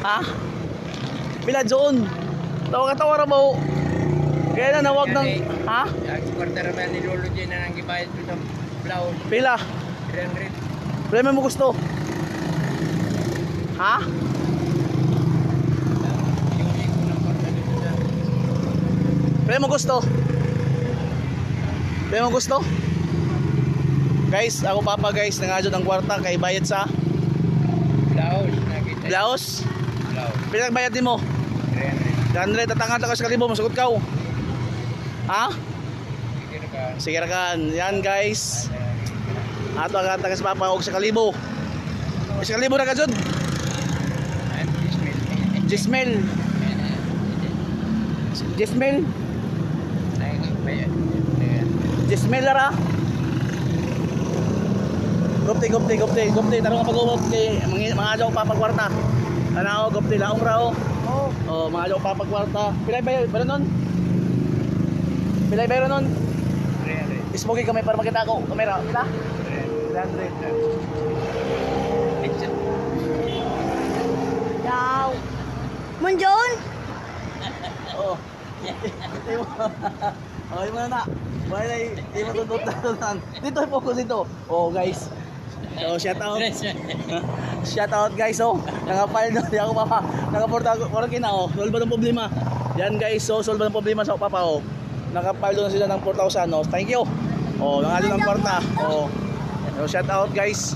Ha? Pila John? Tawa ka tawa ra ba? Oh? Kaya na nawag ng ha? Ang kwarta naman ni Lolo J na nang gibayad ko sa blouse. Pila? 300. Pila mo gusto? Ha? Yuli ko ng kwarta dito sa. Pila mo gusto? Pila mo gusto? Guys, ako papa guys, nangadyo ng kwarta kay bayad sa Blouse. Nakita. blouse. Blouse. Pila bayad nimo? 300. 300 tatangan ta ka sa kalibo, masugot ka. Oh. Ha? Sige na ka. Sige ra kan. Yan guys. Ato ang tagas papa og sa kalibo. Sa kalibo ra ka jud. Jismel. Jismel. Jismel ra. Gupti, gupti, gupti, gupti. Tarong ka pag-umot kay mga adyaw papagkwarta. Tanaw, gupti, laong ra oh. Oh, mga adyaw papagkwarta. Pilay ba ba nun? Pilay ba nun? 300. Smoky kami para makita ko. Kamera, pila? 300. Daw. Munjon? Oo. Oh, yung mga na. Wala na, di mo tututunan. Dito, focus dito. Oh, guys. So, shout out. Shout out guys, oh. Naka-file na, di ako papa. Naka-porta ko na, oh. Solve ba ng problema? Yan guys, so solve ba ng problema sa papa, oh. Naka-file na sila ng 4,000, oh. Thank you. Oh, nangalo ng kwarta. Oh. So, shout out guys.